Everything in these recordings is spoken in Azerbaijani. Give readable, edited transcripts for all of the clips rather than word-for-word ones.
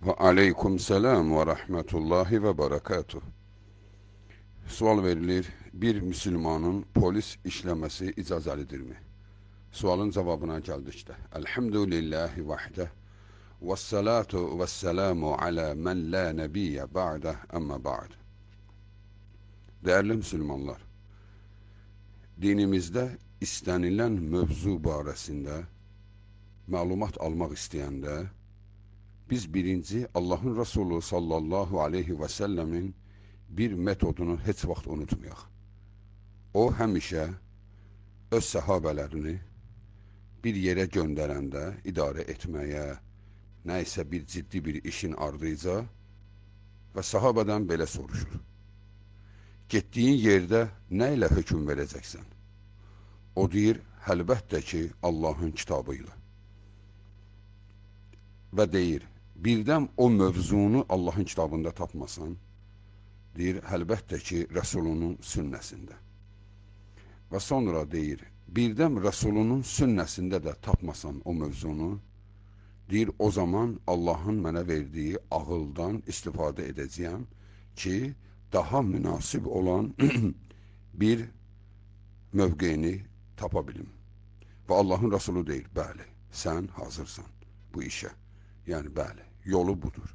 Və aleykum səlam və rəhmətullahi və barakatuh. Sual verilir, bir müsəlmanın polis işləməsi icazəlidirmi? Sualın cavabına gəldikdə, Elhamdülillahi vahdə, vəssalatu vəssalamu alə mən la nəbiyyə ba'də, əmmə ba'd. Dəyərli müsəlmanlar, dinimizdə istənilən mövzu barəsində məlumat almaq istəyəndə, biz birinci Allahın Rəsulu sallallahu aleyhi və səlləmin bir metodunu heç vaxt unutmayaq. O, həmişə öz səhabələrini bir yerə göndərəndə idarə etməyə, nə isə bir ciddi bir işin ardıyca və sahabədən belə soruşur. Getdiyin yerdə nə ilə hökm verəcəksən? O deyir, əlbəttə ki, Allahın kitabı ilə. Və deyir, birdən o mövzunu Allahın kitabında tapmasan, deyir, əlbəttə ki, Rəsulunun sünnəsində. Və sonra deyir, birdən Rəsulunun sünnəsində də tapmasan o mövzunu, deyir, o zaman Allahın mənə verdiyi ağıldan istifadə edəcəyəm ki, daha münasib olan bir mövqeyini tapa bilim. Və Allahın Rəsulu deyir, bəli, sən hazırsan bu işə. Yəni, bəli, yolu budur.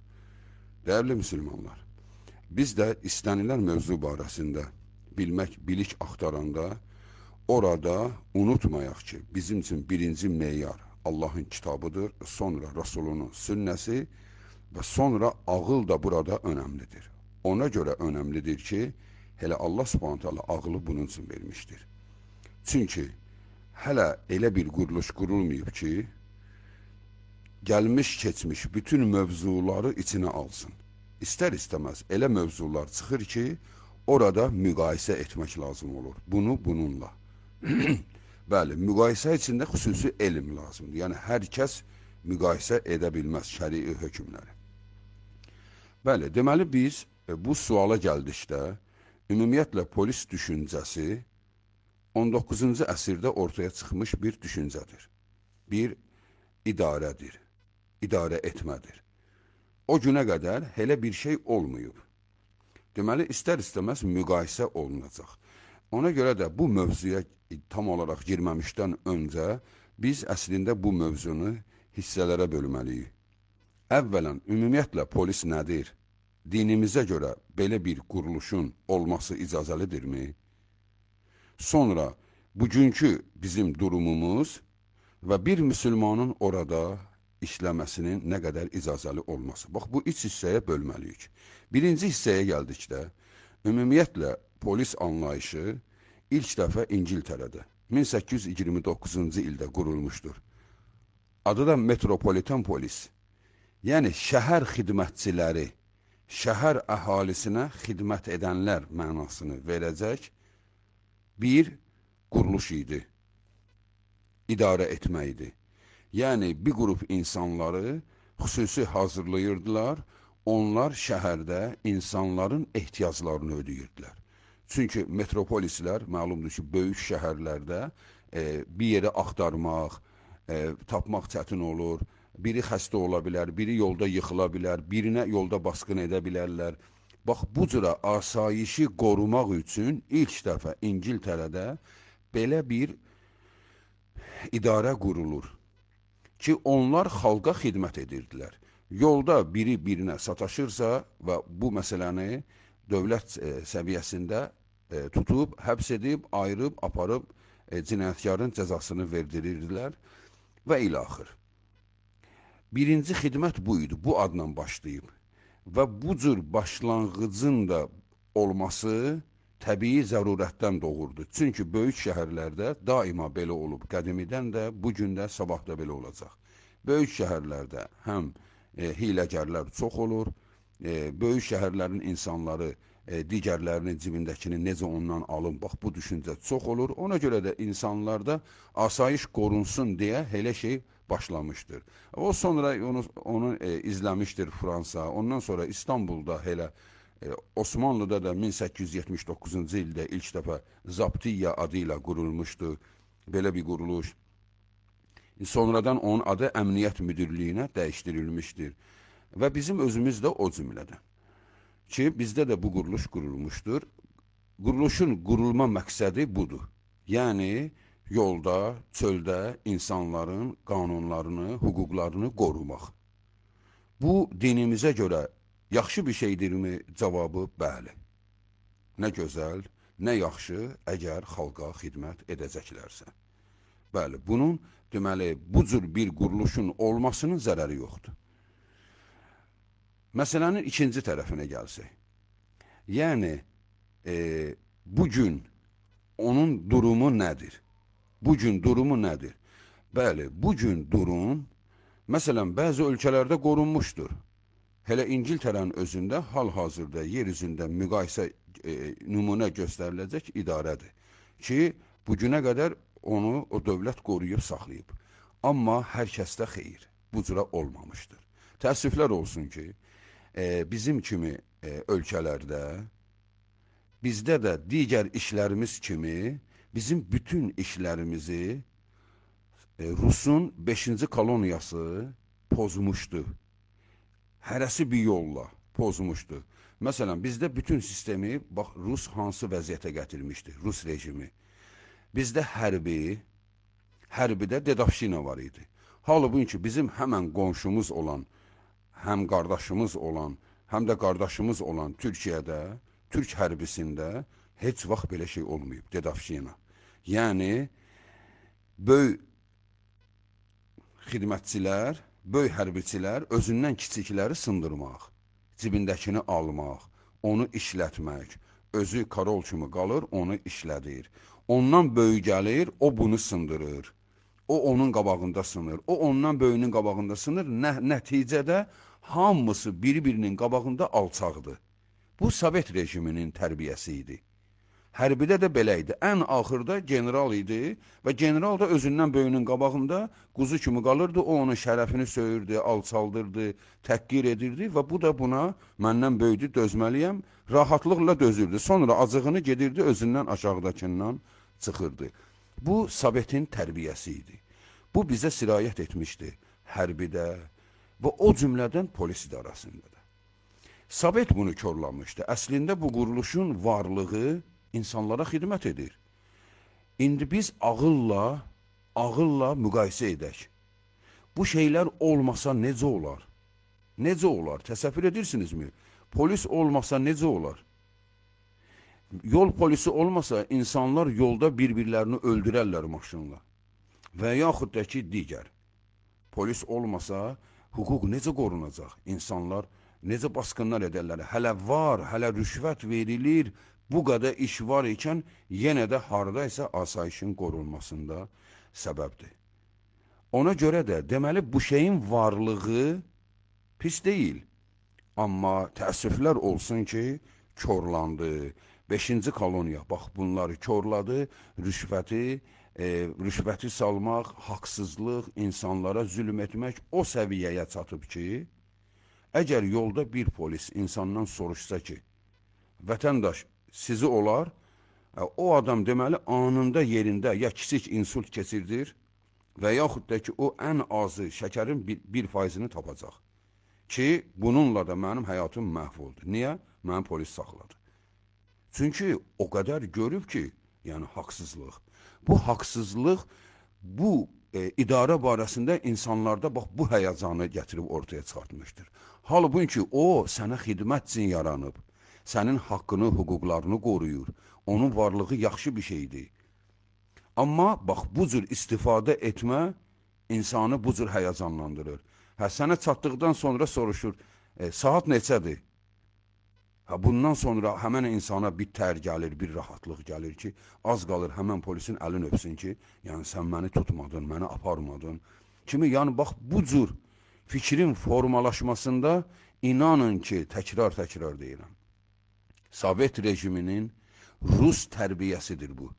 Dəyərli müsəlmanlar, biz də istənilən mövzu barəsində bilmək, bilik axtaranda orada unutmayaq ki, bizim üçün birinci meyar Allahın kitabıdır, sonra Rəsulunun sünnəsi və sonra ağıl da burada önəmlidir. Ona görə önəmlidir ki, elə Allah Subhanahu taala ağılı bunun üçün vermişdir. Çünki hələ elə bir quruluş qurulmayıb ki, gəlmiş keçmiş bütün mövzuları içinə alsın. İstər-istəməz elə mövzular çıxır ki, orada müqayisə etmək lazım olur. Bunu bununla. Bəli, müqayisə içində xüsusi elm lazımdır. Yəni, hər kəs müqayisə edə bilməz şərii hökmləri. Bəli, deməli biz bu suala gəldikdə, ümumiyyətlə polis düşüncəsi 19-cu əsrdə ortaya çıxmış bir düşüncədir. Bir idarədir, idarə etmədir. O günə qədər elə bir şey olmayıb. Deməli, istər-istəməz müqayisə olunacaq. Ona görə də bu mövzuya tam olaraq girməmişdən öncə biz əslində bu mövzunu hissələrə bölməliyik. Əvvələn, ümumiyyətlə polis nədir? Dinimizə görə belə bir quruluşun olması icazəlidirmi? Sonra, bugünkü bizim durumumuz və bir müsəlmanın orada işləməsinin nə qədər icazəli olması. Bax, bu üç hissəyə bölməliyik. Birinci hissəyə gəldikdə, ümumiyyətlə polis anlayışı ilk dəfə İngiltərədə 1829-cu ildə qurulmuşdur. Adı da Metropolitan polis. Yəni, şəhər xidmətçiləri, şəhər əhalisinə xidmət edənlər mənasını verəcək bir quruluş idi, idarə etmə idi. Yəni, bir qrup insanları xüsusi hazırlayırdılar, onlar şəhərdə insanların ehtiyaclarını ödəyirdilər. Çünki metropolislər, məlumdur ki, böyük şəhərlərdə bir yeri axtarmaq, tapmaq çətin olur, biri xəstə ola bilər, biri yolda yıxıla bilər, birinə yolda basqın edə bilərlər. Bax, bu cürə asayişi qorumaq üçün ilk dəfə İngiltərədə belə bir idarə qurulur ki, onlar xalqa xidmət edirdilər. Yolda biri birinə sataşırsa və bu məsələni dövlət səviyyəsində tutub, həbs edib, ayırıb, aparıb cinayətkarın cəzasını verdirirdilər və ilaxır. Birinci xidmət bu idi, bu adla başlayıb və bu cür başlanğıcın da olması təbii zərurətdən doğurdu. Çünki böyük şəhərlərdə daima belə olub, qədimidən də, bugün də, sabah da belə olacaq. Böyük şəhərlərdə həm hiləgərlər çox olur, böyük şəhərlərin insanları digərlərinin cibindəkini necə ondan alın, bax bu düşüncə çox olur. Ona görə də insanlarda asayiş qorunsun deyə elə şey başlamışdır. O sonra onu izləmişdir Fransa, ondan sonra İstanbulda elə Osmanlıda da 1879-cu ildə ilk dəfə Zaptiya adı ilə qurulmuşdu belə bir quruluş. Sonradan onun adı Əmniyyət Müdirliyinə dəyişdirilmişdir. Və bizim özümüz də o cümlədən ki, bizdə də bu quruluş qurulmuşdur. Quruluşun qurulma məqsədi budur. Yəni, yolda, çöldə insanların qanunlarını, hüquqlarını qorumaq. Bu, dinimizə görə yaxşı bir şeydirmi? Cavabı bəli. Nə gözəl, nə yaxşı, əgər xalqa xidmət edəcəklərsə. Bəli, bunun, deməli, bu cür bir quruluşun olmasının zərəri yoxdur. Məsələnin ikinci tərəfinə gəlsək. Yəni, bugün onun durumu nədir? Bugün durumu nədir? Bəli, bugün durum, məsələn, bəzi ölkələrdə qorunmuşdur. Hələ İngiltərənin özündə hal-hazırda yer üzündə müqayisə nümunə göstəriləcək idarədir ki, bugünə qədər onu o dövlət qoruyub saxlayıb. Amma hər kəsdə xeyir, bu cürə olmamışdır. Təəssüflər olsun ki, bizim kimi ölkələrdə, bizdə də digər işlərimiz kimi, bizim bütün işlərimizi Rusun 5-ci koloniyası pozmuşdu. Hərəsi bir yolla pozmuşdu. Məsələn, bizdə bütün sistemi, bax, Rus hansı vəziyyətə gətirmişdi, Rus rejimi. Bizdə hərbidə dedovşina var idi. Halbuki bizim həmən qonşumuz olan, həm qardaşımız olan, həm də qardaşımız olan Türkiyədə, Türk hərbisində heç vaxt belə şey olmayıb, dedovşina. Yəni, böyük xidmətçilər, böyük hərbiçilər özündən kiçikləri sındırmaq, cibindəkini almaq, onu işlətmək, özü karol kimi qalır, onu işlədir. Ondan böyük gəlir, o bunu sındırır. O onun qabağında sınır, o ondan böyüyünün qabağında sınır. Nəticədə hamısı bir-birinin qabağında alçaqdır. Bu, Sovet rejiminin tərbiyəsi idi. Hərbidə də belə idi. Ən axırda general idi və general da özündən böyüyünün qabağında quzu kimi qalırdı. O onun şərəfini söyürdü, alçaldırdı, təhqir edirdi və bu da buna məndən böyüdü, dözməliyəm, rahatlıqla dözürdü. Sonra acığını gedirdi, özündən aşağıdakından çıxırdı. Bu, Sovetin tərbiyəsi idi. Bu, bizə sirayət etmişdi hərbidə və o cümlədən polis idarəsində də. Sovet bunu korlamışdı. Əslində, bu quruluşun varlığı insanlara xidmət edir. İndi biz ağılla müqayisə edək. Bu şeylər olmasa necə olar? Necə olar? Təsəvvür edirsinizmi? Polis olmasa necə olar? Yol polisi olmasa insanlar yolda bir-birlərini öldürərlər maşınla. Və yaxud da ki, digər. Polis olmasa hüquq necə qorunacaq? İnsanlar necə basqınlar edərlər? Hələ var, hələ rüşvət verilir. Bu qədər iş var ikən yenə də haradaysa asayişin qorunmasında səbəbdir. Ona görə də deməli bu şeyin varlığı pis deyil. Amma təəssüflər olsun ki, korlandı. 5-ci koloniya, bax bunları korladı, rüşvəti salmaq, haqsızlıq, insanlara zülm etmək o səviyyəyə çatıb ki, əgər yolda bir polis insandan soruşsa ki, vətəndaş sizi olar, o adam deməli anında yerində ya kiçik insult keçirdir və yaxud da ki, o ən azı şəkərin 1%-ni tapacaq ki, bununla da mənim həyatım məhv oldu. Niyə? Mənim polis saxladı. Çünki o qədər görüb ki, yəni haqsızlıq. Bu haqsızlıq, bu idarə barəsində insanlarda bax bu həyəcanı gətirib ortaya çıxartmışdır. Halbuki o sənə xidmət üçün yaranıb, sənin haqqını, hüquqlarını qoruyur. Onun varlığı yaxşı bir şeydir. Amma bax bu cür istifadə etmə insanı bu cür həyəcanlandırır. Hə, sənə çatdıqdan sonra soruşur, saat neçədir? Hə, bundan sonra həmən insana bir tər gəlir, bir rahatlıq gəlir ki, az qalır həmən polisin əlini öpsün ki, yəni sən məni tutmadın, məni aparmadın. Kimi, yəni bax bu cür fikrin formalaşmasında inanın ki, təkrar-təkrar deyirəm. Sovet rejiminin Rus tərbiyəsidir bu.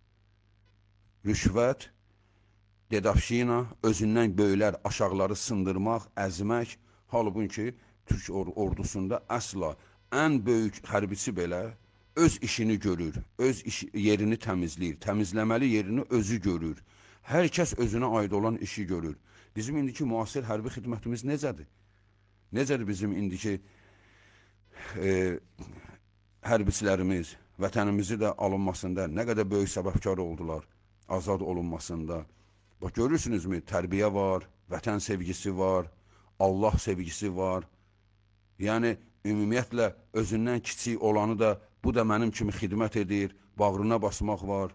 Rüşvət, dedovşina, özündən böyüklər aşağıları sındırmaq, əzmək, halbuki Türk ordusunda əsla ən böyük hərbiçi belə öz işini görür, öz yerini təmizləyir, təmizləməli yerini özü görür. Hər kəs özünə aid olan işi görür. Bizim indiki müasir hərbi xidmətimiz necədir? Necədir bizim indiki hərbiçilərimiz vətənimizi də alınmasında nə qədər böyük səbəbkar oldular, azad olunmasında. Bax, görürsünüzmü, tərbiyə var, vətən sevgisi var, Allah sevgisi var. Yəni, ümumiyyətlə, özündən kiçik olanı da, bu da mənim kimi xidmət edir, bağrına basmaq var.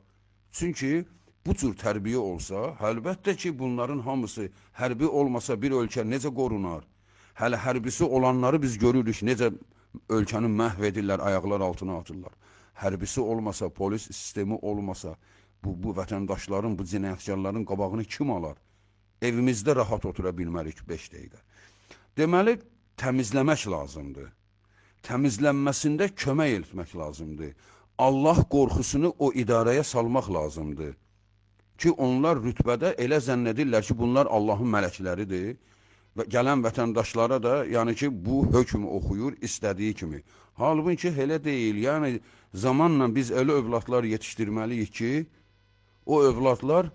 Çünki bu cür tərbiyə olsa, əlbəttə ki, bunların hamısı hərbi olmasa bir ölkə necə qorunar? Hələ hərbisi olanları biz görürük, necə ölkəni məhv edirlər, ayaqlar altına atırlar. Hərbisi olmasa, polis sistemi olmasa, bu vətəndaşların, bu cinayətkarların qabağını kim alar? Evimizdə rahat otura bilmərik 5 dəqiqə. Deməli, təmizləmək lazımdır. Təmizlənməsində kömək etmək lazımdır. Allah qorxusunu o idarəyə salmaq lazımdır. Ki, onlar rütbədə elə zənn edirlər ki, bunlar Allahın mələkləridir. Və gələn vətəndaşlara da, yəni ki, bu hökm oxuyur istədiyi kimi. Halbuki elə deyil. Yəni, zamanla biz elə övladlar yetişdirməliyik ki, o övladlar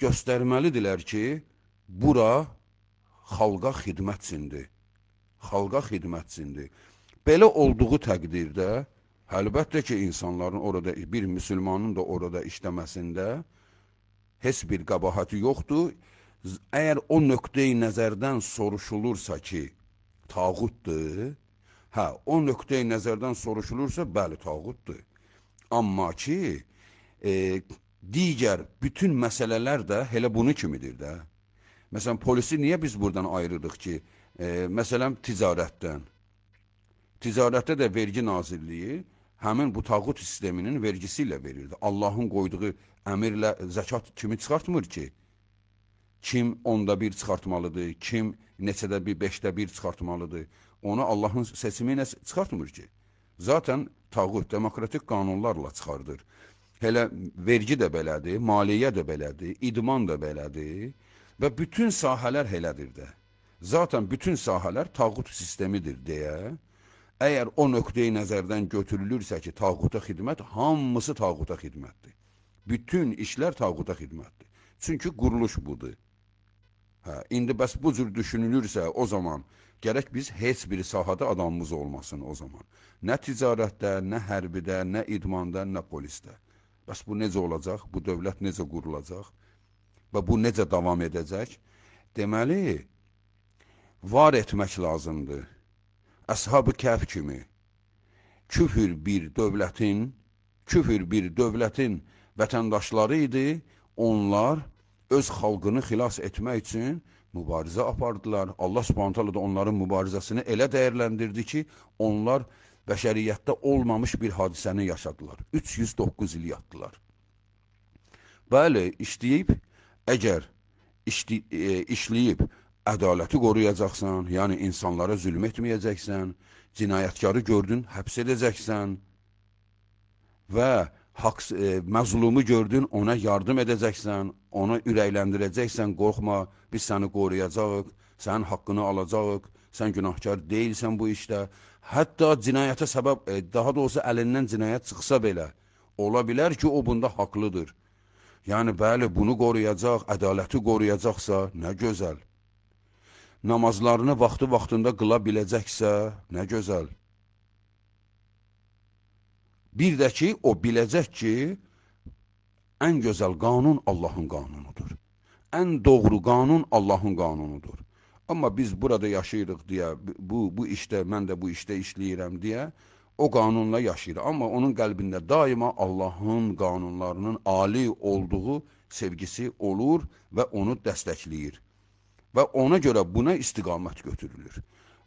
göstərməlidirlər ki, bura xalqa xidmətçindir. Xalqa xidmətçindir. Belə olduğu təqdirdə, əlbəttə ki, insanların orada, bir müsəlmanın da orada işləməsində heç bir qəbahəti yoxdur. Əgər o nöqteyi nəzərdən soruşulursa ki, tağutdur, hə, o nöqteyi nəzərdən soruşulursa, bəli, tağutdur. Amma ki, digər bütün məsələlər də elə bunu kimidir də. Məsələn, polisi niyə biz buradan ayırırıq ki, məsələn, ticarətdən. Ticarətdə də vergi nazirliyi həmin bu tağut sisteminin vergisi ilə verirdi. Allahın qoyduğu əmirlə zəkat kimi çıxartmır ki. Kim onda bir çıxartmalıdır, kim neçədə bir, beşdə bir çıxartmalıdır. Onu Allahın seçimi ilə çıxartmır ki. Zaten tağut demokratik qanunlarla çıxardır. Elə vergi də belədir, maliyyə də belədir, idman da belədir və bütün sahələr elədir də. Zaten bütün sahələr tağut sistemidir deyə, əgər o nöqteyi nəzərdən götürülürsə ki, tağuta xidmət, hamısı tağuta xidmətdir. Bütün işlər tağuta xidmətdir. Çünki quruluş budur. Hə, indi bəs bu cür düşünülürsə, o zaman gərək biz heç bir sahədə adamımız olmasın o zaman. Nə ticarətdə, nə hərbidə, nə idmanda, nə polisdə. Bəs bu necə olacaq? Bu dövlət necə qurulacaq? Və bu necə davam edəcək? Deməli, var etmək lazımdır. Əshab-ı Kəhf kimi küfür bir dövlətin vətəndaşları idi. Onlar öz xalqını xilas etmək üçün mübarizə apardılar. Allah Subhanahu taala da onların mübarizəsini elə dəyərləndirdi ki, onlar bəşəriyyətdə olmamış bir hadisəni yaşadılar. 309 il yatdılar. Bəli, işləyib, əgər işləyib ədaləti qoruyacaqsan, yəni insanlara zülm etməyəcəksən, cinayətkarı gördün, həbs edəcəksən və məzlumu gördün, ona yardım edəcəksən, onu ürəkləndirəcəksən, qorxma, biz səni qoruyacağıq, sənin haqqını alacağıq, sən günahkar deyilsən bu işdə. Hətta cinayətə səbəb, daha doğrusu əlindən cinayət çıxsa belə, ola bilər ki, o bunda haqlıdır. Yəni, bəli, bunu qoruyacaq, ədaləti qoruyacaqsa, nə gözəl. Namazlarını vaxtı-vaxtında qıla biləcəksə, nə gözəl. Bir də ki, o biləcək ki, ən gözəl qanun Allahın qanunudur. Ən doğru qanun Allahın qanunudur. Amma biz burada yaşayırıq deyə, bu işdə, mən də bu işdə işləyirəm deyə, o qanunla yaşayır. Amma onun qəlbində daima Allahın qanunlarının ali olduğu sevgisi olur və onu dəstəkləyir. Və ona görə buna istiqamət götürülür.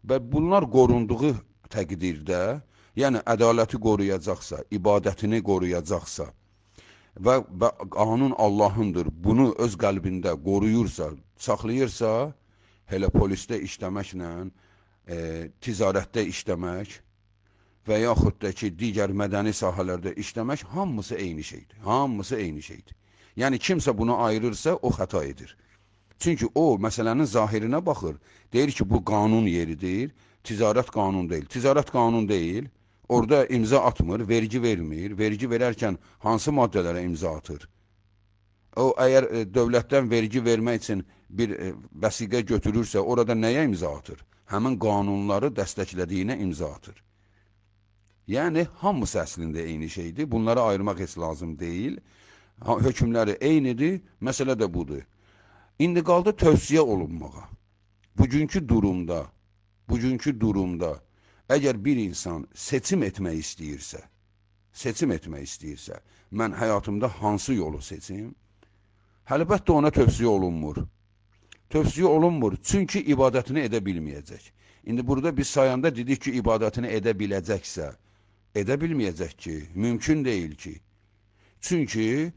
Və bunlar qorunduğu təqdirdə, yəni ədaləti qoruyacaqsa, ibadətini qoruyacaqsa və qanun Allahındır, bunu öz qəlbində qoruyursa, saxlayırsa, elə polisdə işləməklə, ticarətdə işləmək və yaxud da ki, digər mədəni sahələrdə işləmək hamısı eyni şeydir. Hamısı eyni şeydir. Yəni, kimsə bunu ayırırsa, o xəta edir. Çünki o, məsələnin zahirinə baxır. Deyir ki, bu qanun yeridir, ticarət qanun deyil. Ticarət qanun deyil, orada imza atmır, vergi vermir. Vergi verərkən hansı maddələrə imza atır? O, əgər dövlətdən vergi vermək üçün bir vəsiqə götürürsə, orada nəyə imza atır? həmin qanunları dəstəklədiyinə imza atır. Yəni, hamısı əslində eyni şeydir. Bunları ayırmaq heç lazım deyil. Hökmləri eynidir, məsələ də budur. İndi qaldı tövsiyə olunmağa. Bugünkü durumda, əgər bir insan seçim etmək istəyirsə, mən həyatımda hansı yolu seçim? Əlbəttə ona tövsiyə olunmur. Tövsiyə olunmur, çünki ibadətini edə bilməyəcək. İndi burada biz sayanda dedik ki, ibadətini edə biləcəksə, edə bilməyəcək ki, mümkün deyil ki. Çünki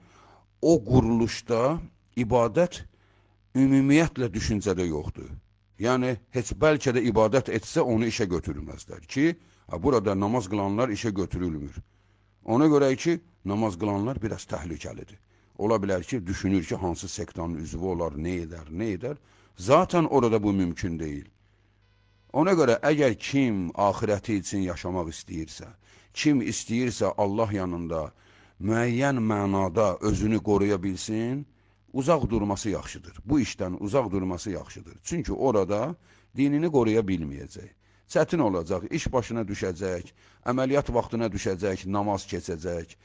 o quruluşda ibadət ümumiyyətlə düşüncədə yoxdur. Yəni, heç bəlkə də ibadət etsə onu işə götürülməzlər ki, burada namaz qılanlar işə götürülmür. Ona görə ki, namaz qılanlar biraz təhlükəlidir. Ola bilər ki, düşünür ki, hansı sektanın üzvü olar, nə edər, nə edər. Zaten orada bu mümkün deyil. Ona görə əgər kim axirəti üçün yaşamaq istəyirsə, kim istəyirsə Allah yanında müəyyən mənada özünü qoruya bilsin, uzaq durması yaxşıdır. Bu işdən uzaq durması yaxşıdır. Çünki orada dinini qoruya bilməyəcək. Çətin olacaq, iş başına düşəcək, əməliyyat vaxtına düşəcək, namaz keçəcək.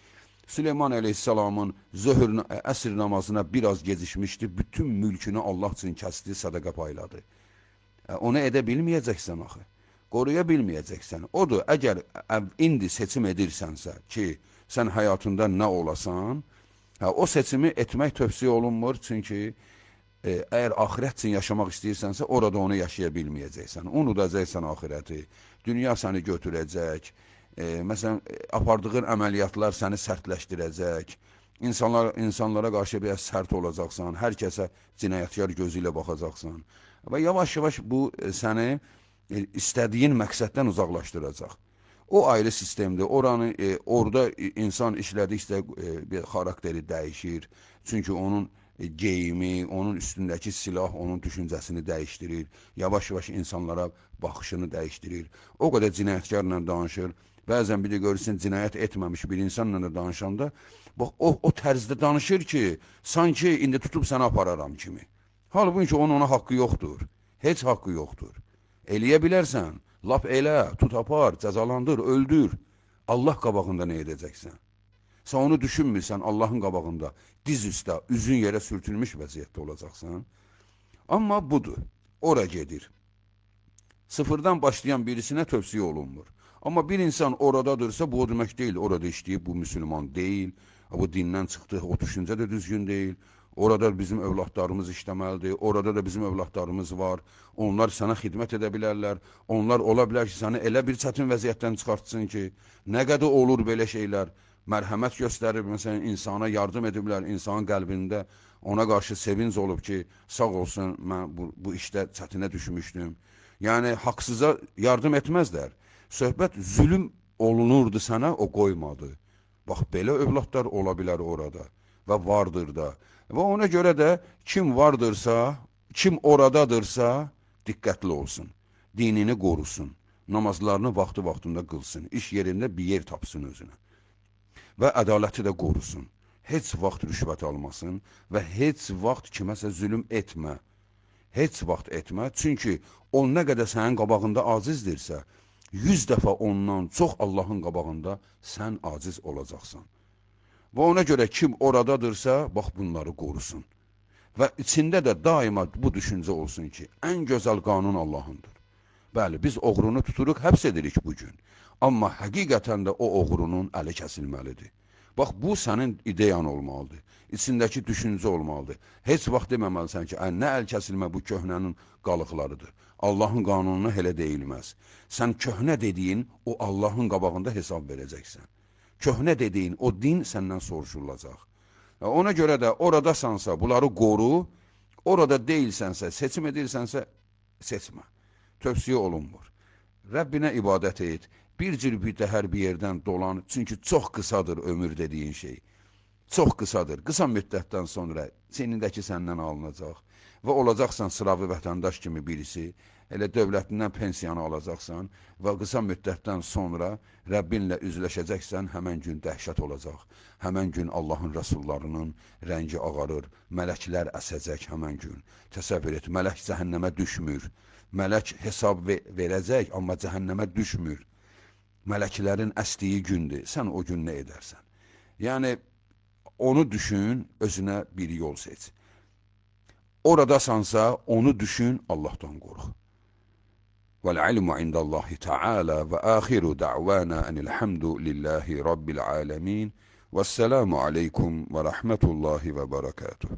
Süleyman əleyhissalamın zöhr, əsr namazına biraz gecikmişdi, bütün mülkünü Allah üçün kəsdi, sədəqə payladı. Onu edə bilməyəcəksən axı, qoruya bilməyəcəksən. Odur, əgər indi seçim edirsənsə ki, sən həyatında nə olasan, o seçimi etmək tövsiyə olunmur, çünki əgər axirət üçün yaşamaq istəyirsənsə, orada onu yaşaya bilməyəcəksən, unudacaqsan axirəti, dünya səni götürəcək, məsələn, apardığın əməliyyatlar səni sərtləşdirəcək, insanlara qarşı biraz sərt olacaqsan, hər kəsə cinayətkar gözü ilə baxacaqsan və yavaş-yavaş bu səni istədiyin məqsəddən uzaqlaşdıracaq. O ayrı sistemdir. Orada insan işlədikcə bir xarakteri dəyişir. Çünki onun geyimi, onun üstündəki silah onun düşüncəsini dəyişdirir. Yavaş-yavaş insanlara baxışını dəyişdirir. O qədər cinayətkarla danışır. Bəzən bir də görürsən, cinayət etməmiş bir insanla da danışanda, bax, o tərzdə danışır ki, sanki indi tutub səni apararam kimi. Halbuki onun ona haqqı yoxdur. Heç haqqı yoxdur. Eləyə bilərsən, lap elə, tut apar, cəzalandır, öldür. Allah qabağında nə edəcəksən? Sən onu düşünmürsən, Allahın qabağında diz üstə, üzün yerə sürtülmüş vəziyyətdə olacaqsan. Amma budur, ora gedir. Sıfırdan başlayan birisinə tövsiyə olunmur. Amma bir insan oradadırsa, bu o demək deyil, orada işləyib, bu müsəlman deyil, bu dindən çıxdı, o düşüncə də düzgün deyil. Orada bizim övladlarımız işləməlidir, orada da bizim övladlarımız var. Onlar sənə xidmət edə bilərlər, onlar ola bilər ki, səni elə bir çətin vəziyyətdən çıxartsın ki, nə qədər olur belə şeylər, mərhəmət göstərib, məsələn, insana yardım ediblər, insanın qəlbində ona qarşı sevinc olub ki, sağ olsun, mən bu işdə çətinə düşmüşdüm. Yəni, haqsıza yardım etməzlər. Söhbət zülüm olunurdu sənə, o qoymadı. Bax, belə övladlar ola bilər orada və vardır da. Və ona görə də kim vardırsa, kim oradadırsa, diqqətli olsun. Dinini qorusun, namazlarını vaxtı-vaxtında qılsın, iş yerində bir yer tapsın özünə. Və ədaləti də qorusun. Heç vaxt rüşvət almasın və heç vaxt kiməsə zülüm etmə. Heç vaxt etmə, çünki o nə qədər sənin qabağında acizdirsə, 100 dəfə ondan çox Allahın qabağında sən aciz olacaqsan. Və ona görə kim oradadırsa, bax bunları qorusun. Və içində də daima bu düşüncə olsun ki, ən gözəl qanun Allahındır. Bəli, biz oğrunu tuturuq, həbs edirik bugün. Amma həqiqətən də o oğrunun əli kəsilməlidir. Bax, bu sənin ideyan olmalıdır. İçindəki düşüncə olmalıdır. Heç vaxt deməməlisən ki, nə əl kəsilmə bu köhnənin qalıqlarıdır. Allahın qanununa elə deyilməz. Sən köhnə dediyin o Allahın qabağında hesab verəcəksən. Köhnə dediyin o din səndən soruşulacaq. Ona görə də oradasansa bunları qoru, orada deyilsənsə, seçim edirsənsə, seçmə. Tövsiyə olunmur. Rəbbinə ibadət et. Bir cür bir dəhər bir yerdən dolan, çünki çox qısadır ömür dediyin şey. Çox qısadır. Qısa müddətdən sonra senindəki səndən alınacaq və olacaqsan sıravi vətəndaş kimi birisi, elə dövlətindən pensiyanı alacaqsan və qısa müddətdən sonra Rəbbinlə üzləşəcəksən, həmən gün dəhşət olacaq. Həmən gün Allahın rəsullarının rəngi ağarır, mələklər əsəcək həmən gün. Təsəvvür et, mələk cəhənnəmə düşmür. Mələk hesab verəcək, amma cəhənnəmə düşmür. Mələklərin əsdiyi gündür. Sən o gün nə edərsən? Yəni, onu düşün, özünə bir yol seç. Oradasansa, onu düşün, Allahdan qorx. Vəl-ilmu indallahi ta'ala və axiru da'vana enilhamdülillahi rabbil aləmin. Vəsselamu aleykum və rəhmətullahi və barakatuh.